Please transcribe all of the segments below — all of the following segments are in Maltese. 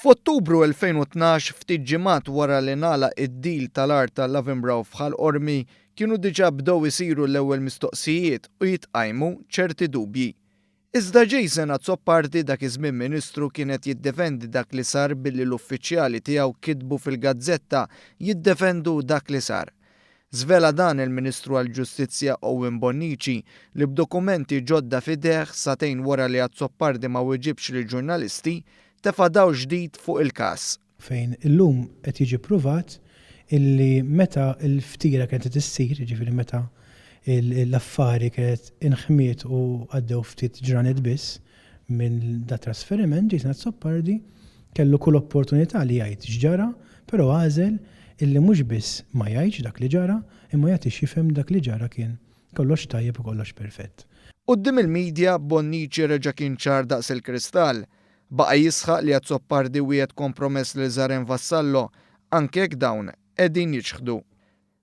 F'Ottubru 2012, ftit ġimgħat wara li ngħalaq id-deal tal-art ta' Lovenbrow f'Ħal Qormi, kienu diġà bdew isiru l-ewwel mistoqsijiet u jitqajmu ċerti dubji. Iżda Jason Azzopardi, dak iż-żmien Ministru, kien qed jiddefendi dak li sar billi l-uffiċjali tiegħu kitbu fil-gazzetta jiddefendu dak li sar. Żvela dan il-Ministru għall-Ġustizzja Owen Bonnici li b'dokumenti ġodda f'idejh sagħtejn wara li Azzopardi ma wiġibx lill-ġurnalisti, tefa' dawl ġdid fuq il-każ. Fejn illum qed jiġi ppruvat illi meta l-ftira kienet qed issir, jiġifieri meta l-affari kienet inħmiet u għaddew ftit ġranet biss minn dat-trasferiment, Jason Azzopardi kellu kull opportunità li jgħid x'ġara, però għażel illi mhux biss ma jgħidx dak li ġara, imma jagħti x'jifhem li dak li ġara kien kollox tajjeb u kollox perfett. Quddiem il-media, Bonnici reġa' kien ċar daqs il-kristall. Baqa' jisħaq li Azzopardi wiegħed kompromess lil Zaren Vassallo, anke jekk dawn qegħdin jiċħdu.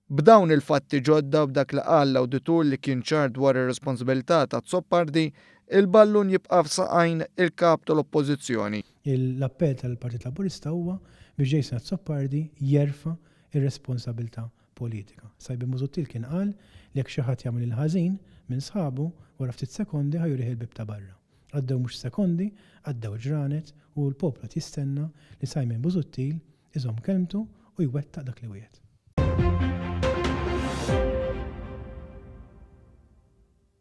B'dawn il-fatti ġodda u b'dak li qal l-awditur li kien ċar dwar ir-responsabilità ta' Azzopardi, il-ballun jibqa' f'saqajn il-Kap tal-Oppożizzjoni. L-appell tal-Partit Laburista huwa biex Jason Azzopardi jerfa' r-responsabilità politika. Simon Busuttil kien qal li jekk xi ħadd jagħmel il-ħażin minn sħabu, wara ftit sekondi ħa jurih il-bieb ta' barra. Għaddew mhux sekondi, għaddew ġranet u l-poplu qed jistenna li Simon Busuttil iżomm kelmtu u jwettaq dak li wiegħed.